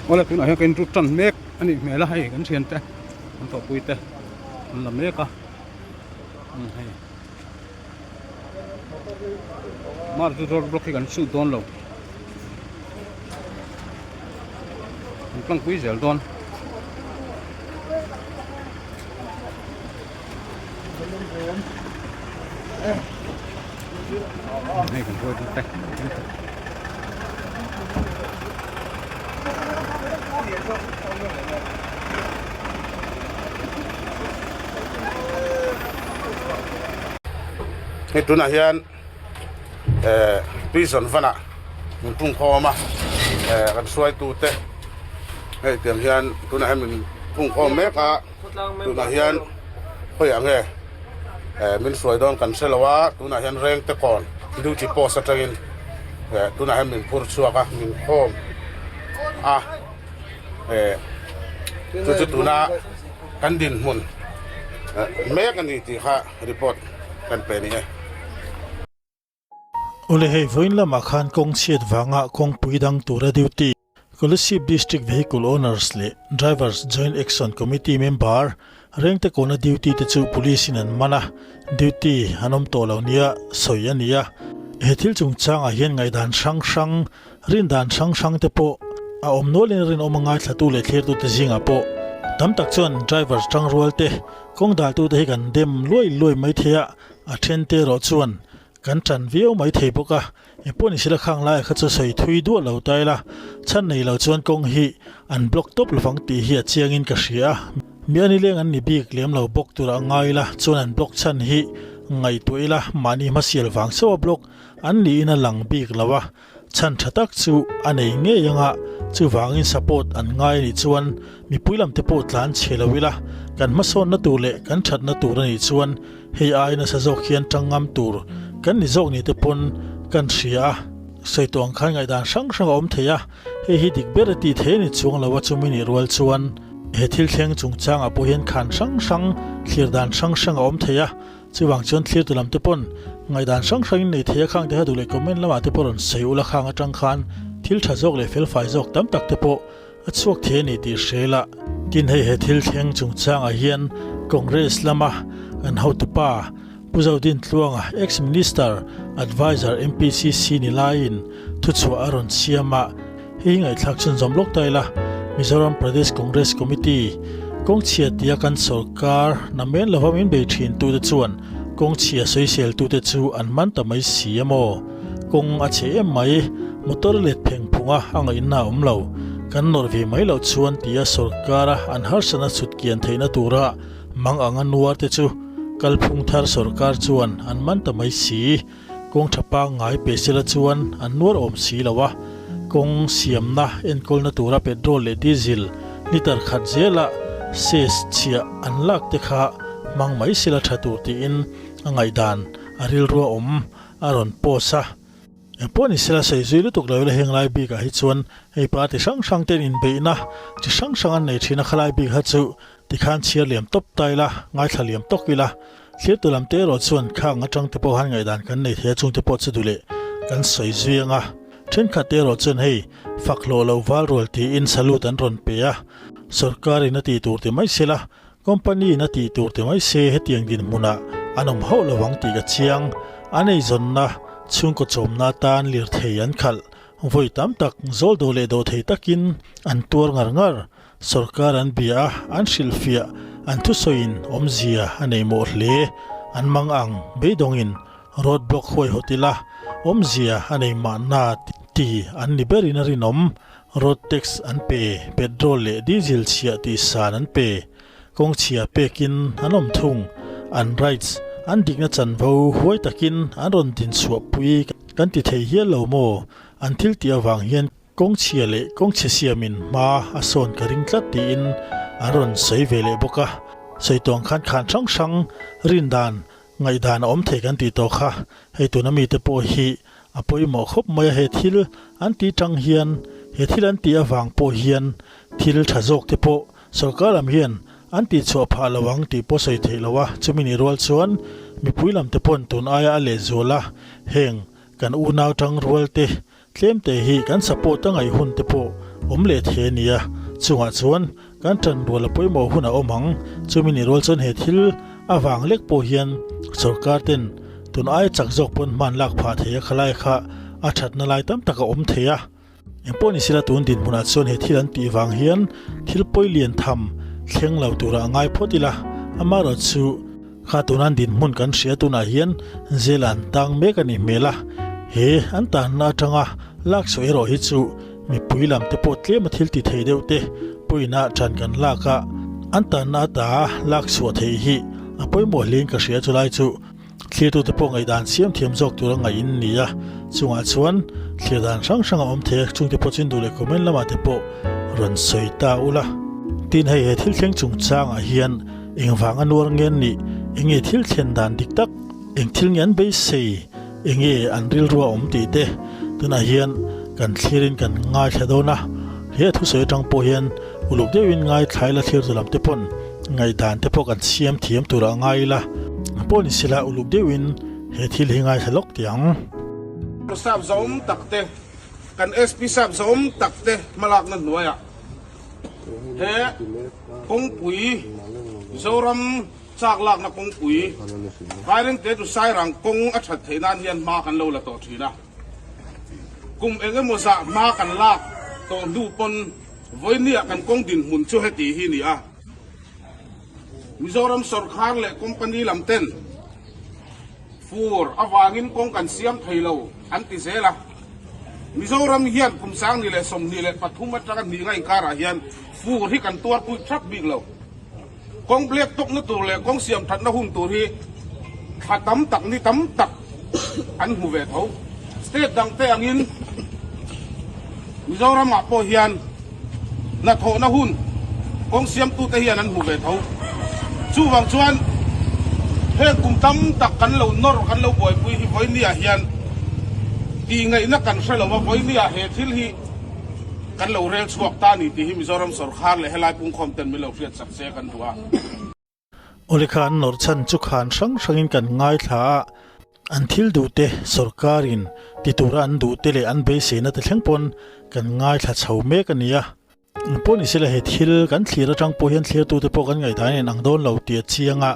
Awle tunah hian ka in rut tan mek a nih hmel a hei kan thiante kan thawhpui te an la mek a umm hei mar chu road block hi kan shoot dawn lo kan tlangpui zel dawn. Hei kan hruai deuh te. Hei tunah hian eh prison vanah min pungkhawm a eh kan hruaitute hei tiang hian tunah hian min pungkhawm mek a. Tunah hian khawiah nge eh min hruai dawn kan hre lo a, tunah hian Rengte kawn duty post atangin eh tunah hian min phur chhuak a, min khawm a eh chu chu tuna kan dinhmun mek a ni tih kha report kan pe ni e. Awle hei vawiin lamah khan kawng chhiat vanga kawngpui dang tura duty Kolasib District Vehicle Owners leh Drivers Joint Action Committee member Rengte kawna duty te chu Police in an man a, duty an awm tawh lo nia sawi a ni a. He thil chungchangah hian ngaihdan hrang hrang, rindan hrang hrang te pawh a awm nualin rinawm a ngaithlatu leh thlirtute zingah pawh tam tak chuan drivers tangrual te, kawng daltute hi kan dem luai luai mai thei a, A then te erawh chuan kan tan viau mai thei bawk a, engpawh ni sela khang laiah kha chu sawi thui duah lo ta ila, chhan nei lo chuan kawng hi an block tawp lovang tih hi a chiangin ka hria a, mi a nileng an ni bik lem lo bawk tura ngai ila chuan an block chhan hi ngaihtuah ila mahni hmasial vang chauha block an niin a lang bik lo a. Chhan tha tak chu a nei ngei anga, chuvangin support an ngai anih chuan mipui lam te pawh tlan chhe lo ila, kan hmasawnna tur leh kan thatna tur anih chuan hei ai nasa zawk hian tang ngam tur kan ni zawk ni te pawn kan hria a. Sawi tawh ang khan ngaihdan hrang hrang a awm thei a, hei hi dik ber a tih thei a ni chuang lo a, chumi nih rual chuan he thil thleng chungchangah pawh hian khan hrang hrang, thlir dan hrang hrang a awm thei a, Chuvang chuan thlirtu lam te pawn ngaihdan hrang hrangin nei thei a khang te kha duh leh comment lamah te pawh rawn sawi ula khang atang khan thil tha zawk leh felfai zawk tam tak te pawh a chhuak thei a ni tih hre la. Tin hei he thil thleng chungchangah hian Congress lama an hotupa Pu Zodin Tluanga ex-Minister Adviser MPCC ni laiin thuchhuah a rawn siam a, Hei hi ngaihthlak chhunzawm lawk ta ila, Mizoram Pradesh Congress Committee kawngchhia tia kan sawrkar namen lova min bei thin tute chuan kawngchhia sawiseltute chu an man ta mai si a maw? Kawng a chhe em mai, motor let pheng phunga a ngaihna a awm lo, kan nawrh ve mai loh chuan tia sawrkara an harsatna chhut kian theihna tura mang anga nuar te chu kalphung thar sawrkar chuan an man ta mai si. Kawng tha pangngai pe sela chuan an nuar awm si lo a, kawng siamna enkawlna tura petrol leh diesel litre khat zela cess chhiah an lak te kha hmang mai sela tha tur tiin a ngaihdan a rilrua awm a rawn post a. Engpawh ni sela sawi zui lutuk lo ila heng lai bikah hi chuan hei party hrang hrang ten inbeihna chi hrang hrang an nei thin a khalai bik kha chu Tikhan chhiar liam tawp ta ila, ngaithla liam tawk ila, thlirtu lam te erawh chuan khang atang te pawh han ngaihdan kan nei thei a, chung te pawh chu duh leh kan sawi zui ang a. Thenkhat te erawh chuan hei fak hlawh lo val rual tiin salute an rawn pe a, sorkar in a tih tur ti mai sela, company in a tih tur ti mai se hetiang dinhmunah an awm hauh lo ang tih ka chiang. An eizawnna, chhungkaw chawmna atan lirthei an khalh vawi tam tak zawl dawh leh dawh thei takin an tuar ngar ngar. Sorkar an bia a, an hrilhfiah, an thusawiin awmzia a nei mawh hle. An mang ang beidawngin road block huaihawt ila awmzia a nei mahna ti an ni berin a rinawm. Road tax an pe, petrol leh diesel chhiah tih san an pe, kawng chhia pekin an awm thung. An rights, an dikna chanvo huai takin an rawn dinchhuahpui kan ti thei hial lo maw? An thil tih avang hian Kawng chhia leh kawng chhe siamin hma a sawn ka ring tlat tiin an rawn sawi ve leh bawk a. Sawi tawng khan khan hrang hrang rindan ngaihdan a awm thei kan tih tawh kha. Hei tuna mite pawh hi a pawimawh khawp mai a, he thil an tih tang hian he thil an tih avang pawh hian thil tha zawk te pawh sorkar lam hian an tih chhuah phah lo ang tih pawh sawi theih lo a. Chumi nih rual chuan mipui lam te pawn tun aia a lehzual a, heng kan unau tangrual te Tlemte hi kan support a ngaih hun te pawh awm leh thei a ni a, chungah chuan kan tan rual a pawimawh hun a awm ang. Chumi ni rual chuan he thil avang lek pawh hian sorkar ten tun aia chak zawk pawn hman lak phah thei a khalai kha a thatna lai tam tak a awm thei a. Engpawh ni sila tun dinhmunah chuan he thil an tih vang hian thil pawi lian tham thleng lo turah a ngai phawt ila, amaherawh chu kha tunan dinhmun kan hria tunah hian zel an tang mek a nih hmel a, he an tanna atanga lak chhuah erawh hi chu mipui lam te pawh tlema thil ti thei deuh te pawina tan kan lak a, an tanna ata lak chhuah theih hi a pawimawh hlein ka hria chulai chu. Thlirtute pawh ngaihdan siam thiam zawk tura ngaih in ni a, chungah chuan thlir dan hrang hrang a awm thei a, chungte pawh chu induh leh comment lamah te pawh rawn sawi ta ula. Tin hei he thil thleng chungchangah hian engvang a nuar nge an nih, enge thil thlen dan dik tak, eng thil nge an beisei, enge an rilru a awm tih te tunah hian kan thlirin kan ngaithla dawn a, he a thusawi atang pawh hian uluk deuhin ngaithlai la thlirtu lam te pawn Ngaihdan te pawh kan siam thiam turah ngai ila, pawh ni sela uluk deuhin he thil hi ngaithla lawk tih ang. Sap zawm tak te, kan SP sap zawm tak te hmalakna hnuaiah he kawngpui Mizoram chak lakna kawngpui Vairengte to Sairang kawng a that theih nan hian hma kan lo la tawh thin a. Kum eng emaw zah hma kan lak tawh hnu pawn vawinia kan kawng dinhmun chu heti hi ni a. Mizoram sawrkhar leh company lam ten fur avangin kawng kan siam thei lo an ti zel a. Mizoram hian kum 2023 atanga hnih nga inkarah hian fur hi kan tuarpui thap bik lo. Kawng black tawkna tur leh kawng siam thatna hun tur hi thla tam tak ni tam tak an hmu ve tho. State dangte angin Mizoramah pawh hian hnathawhna hun kawng siamtute hian an hmu ve tho. Chuvang chuan heng kum tam tak kan lo nawr kan lo buaipui hi vawinia hian tihngaihna kan hre lo va, vawinia he thil hi kan lo rel chhuak ta a ni tih hi Mizoram sawrkhar leh helai pungkhawm ten min lo hriat sak se kan duh a. Awle kha an nawrh chhan chu khan hrang hrangin kan ngaithla a, an thil duh te sawrkarin ti tura an duh te leh an beiseina te thleng pawn kan ngaithla chho mek a ni a. Pawh ni sela he thil kan thlir atang pawh hian thlirtute pawh kan ngaihdan in ang dawn lo tih a chiang a,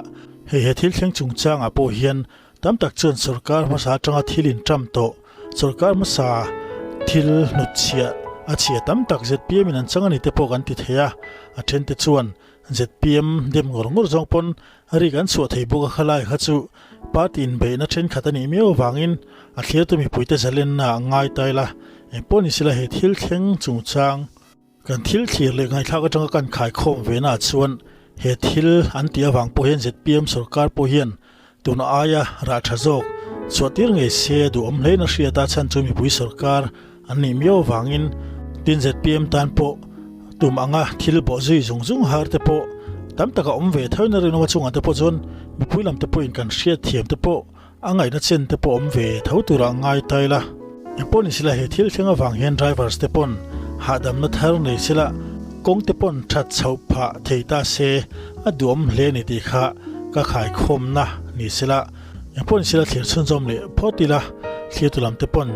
hei he thil thleng chungchangah pawh hian Tam tak chuan sawrkar hmasa atanga thil inṭam tawh, sawrkar hmasa thil hnutchhiah a chhia tam tak zpm in an chang a ni te pawh kan ti thei a, a thente chuan zpm dem ngawr ngawr zawng pawn rik an chhuah thei bawk a khalai kha chu party inbeihna thenkhat a nih miau avangin a thlirtu mipuite zalenna a ngai ta ila, engpawh ni sela he thil thleng chungchang Kan thil thlir leh ngaihthlak atanga kan khaikhawm ve naah chuan he thil an tih avang pawh hian zpm sorkar pawh hian tuna aia rah tha zawk chhuahtir ngei se duhawm hlein a hriat a chhan chu mipui sorkar an nih miau avangin tin zpm tan pawh tum anga thil bawh zui zung zung har te pawh tam tak a awm ve tho in a rinawm a chungah te pawh chuan mipui lam te pawhin kan hriatthiam te pawh A ngaihna chen te pawh awm ve tho turah ngai ta ila. Engpawh ni sela he thil thleng avang hian drivers te pawn hahdamna thar nei sela kawng te pawn that chhoh phah thei ta se a duhawm hle ni tih kha ka khaikhawmna ni sela. Engpawh ni sela thlir chhunzawm leh phawt ila thlirtu lam te pawn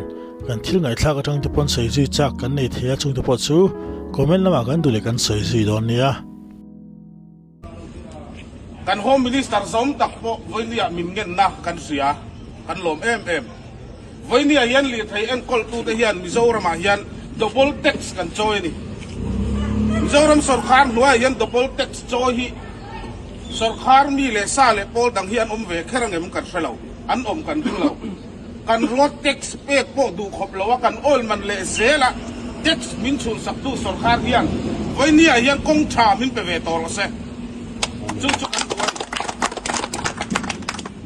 kan thil ngaihthlak atang te pawn sawi zui chak kan nei thei a chungte pawh chu comment lamah kan duh leh kan sawi zui dawn nia. Kan Home Minister zawm tak pawh vawinia min ngenna kan hria, kan lawm em em. Vawinia hian lirthei enkawltute hian Mizoramah hian double tax kan chawi a ni. Mizoram sawrkhar hnuaiah hian double tax chawi hi sawrkhar mi leh sa leh pawl dang hi an awm ve kher angem kan hre lo, an awm kan ring lo. Kan road tax pek pawh duh khawp lo a, kan oil man leh zel a, tax min chhunhsaktu sawrkhar hian vawinia hian kawng tha min pe ve tawh rawh se. Chu chu kan duh a ni.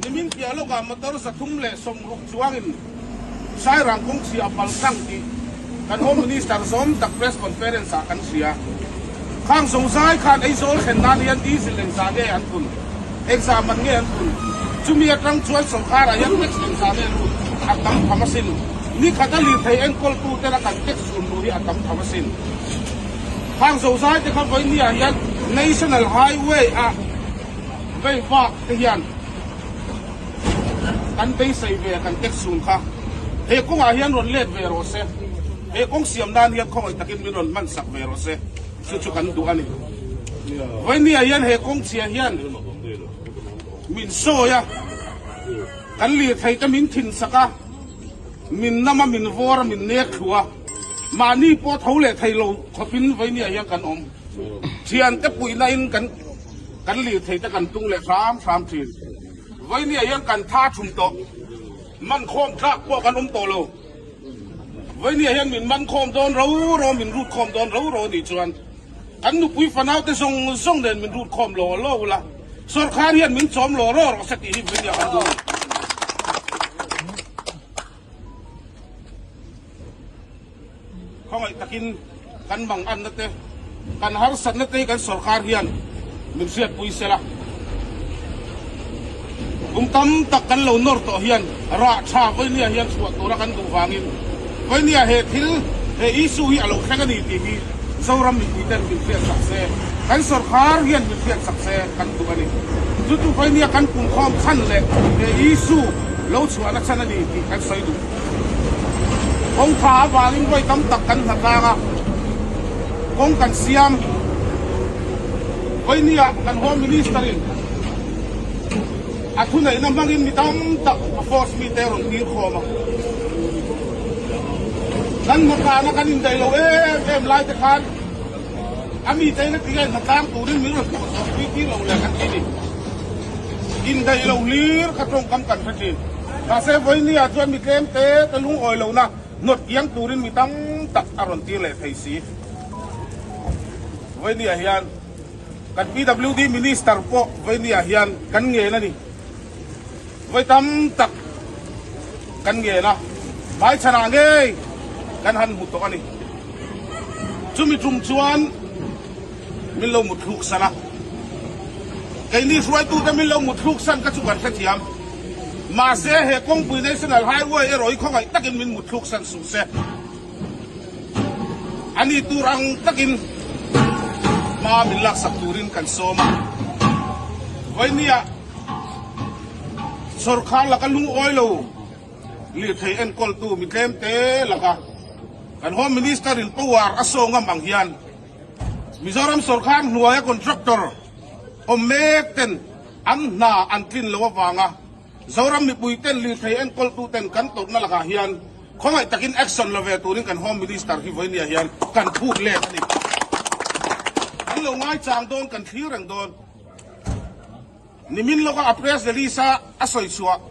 Nimin piah lawkah motor 360 chuangin Sairang kawngchhia a pal tlang tih kan Home Minister zawm tak press conference ah kan hria. Khang zozai khan Aizawl thlen nan hian diesel engzah nge an thun? Engzah man nge an thun? Chumi atang chuan sawrkharah hian tax engzah nge lut? A tam tham asin. Nikhat a lirthei enkawltu tena kan tax zun luh hi a tam tham asin. Khang zozai te kha vawinia hian National Highway ah vei vak te hian kan beisei ve kan tax zun kha he kawngah hian rawn let ve rawh se. He kawng siam nan hian khawngaih takin min rawn hman sak ve rawh se, chu chu kan duh a ni. Vawinia hian he kawng chhia hian min sawi a, kan lirthei te min thin sak a, min nam a, min vawr a, min nek thlu a, mahni pawh tho leh thei lo khawpin vawinia hian kan awm. Thiante puihna in kan kan lirthei te kan tung leh hram hram thin. Vawinia hian kan tha thum tawh, man khawm tlak pawh kan awm tawh lo. Vawinia hian min man khawm dawn ro ro, min rut khawm dawn ro ro anih chuan kan nupui fanaute zawng zawng nen min rut khawm law law ula, sawrkhar hian min chawm law raw rawh se tih hi vawinia kan duh a ni. Khawngaih takin kan manganna te, kan harsatna te hi kan sorkar hian min hriatpui sela. Kum tam tak kan lo nawr tawh hian rah tha vawinia hian chhuah tura kan duh vangin vawinia he thil, he issue hi a lo thleng a ni tih hi Zoram mipui ten min hriatsak se, kan sorkar hian min hriatsak se kan duh a ni. Chu chu vawinia kan pumkhawm chhan leh he issue lo chhuahna chhan a ni tih kan sawi duh. Kawng tha avangin vawi tam tak kan hnatlang a, kawng kan siam. Vawinia kan Home Minister in a thuneihna hmangin mi tam tak a force mite a rawn tir khawm a. Kan hnatlana kan indaih lo em em lai te khan a mite in a ti a, hnatlang turin min rawn thawh zawh pui tir lo leh kan ti ni. Indaih lo hlir kha tawngkam kan hre thin. Mahse, vawinia chuan mi tlem te te lungawi lohna nawt kiang turin mi tam tak a rawn tir leh thei si. Vawinia hian kan PWD Minister pawh vawinia hian kan ngen a ni. Vawi tam tak kan ngen a, hmaichhanah ngei kan han hmu tawh a ni. Chumi tum chuan min lo mutthluk san a, keini hruaitute min lo mutthluk san kha chu kan hrethiam. Mahse, he kawngpui National Highway erawh hi khawngaih takin min mutthluk san suh se. A ni tur ang takin hma min laksak turin kan sawm a. Vawinia sawrkhar laka lungawi lo lirthei enkawltu mi tlemte laka kan Home Minister in power a saw ngam ang hian Mizoram sawrkhar hnuaia contractor awm mek ten An hna an tlin lo avanga Zoram mipuiten lirthei enkawltuten kan tawrhna lakah hian khawngaih takin action la ve turin kan Home Minister hi vawinia hian kan phut let a ni. Kan lo ngaichang dawn, kan thlir reng dawn. Nimin lawka a press release a a sawi chhuah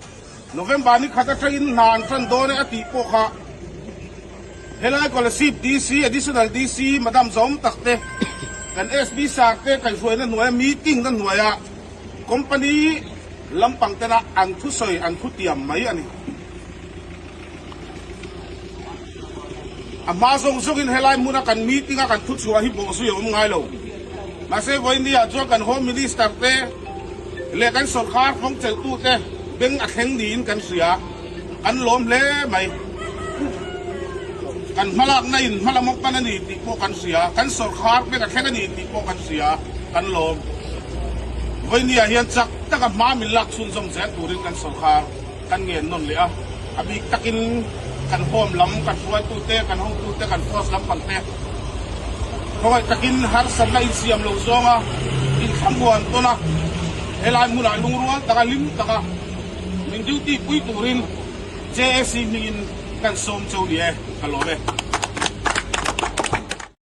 November ni khat atangin hna an tan dawn e a tih pawh kha Helai Kolasib DC, Additional DC, Madam Zawm tak te, kan SB Sir te kaihhruaina hnuaia meeting na hnuaia company lampang tena an thusawi an thutiam mai a ni. A hma zawng zawngin helai hmuna kan meeting a kan thuchhuah hi bawhzui a awm ngai lo. Mahse vawinia chuan kan Home Minister te leh kan sawrkar fawngchelhtute beng a thleng niin kan hria. Kan lawm hle mai. Kan hmalakna in hmalam a pan a ni tih pawh kan hria. Kan sawrkhar beng a thleng a ni tih pawh kan hria. Kan lawm. Vawinia hian chak taka hma min lak chhunzawm zel turin kan sawrkhar kan ngen nawn leh a. A bik takin kan home lam, kan hruaitute, kan hotute, kan force lampang te khawngaih takin harsatna insiam lo zawnga inthlamuan tawn a, helai hmunah lungrual taka hlim taka Min duty pui turin JAC hmingin kan sawm cho ni e, ka lawm e.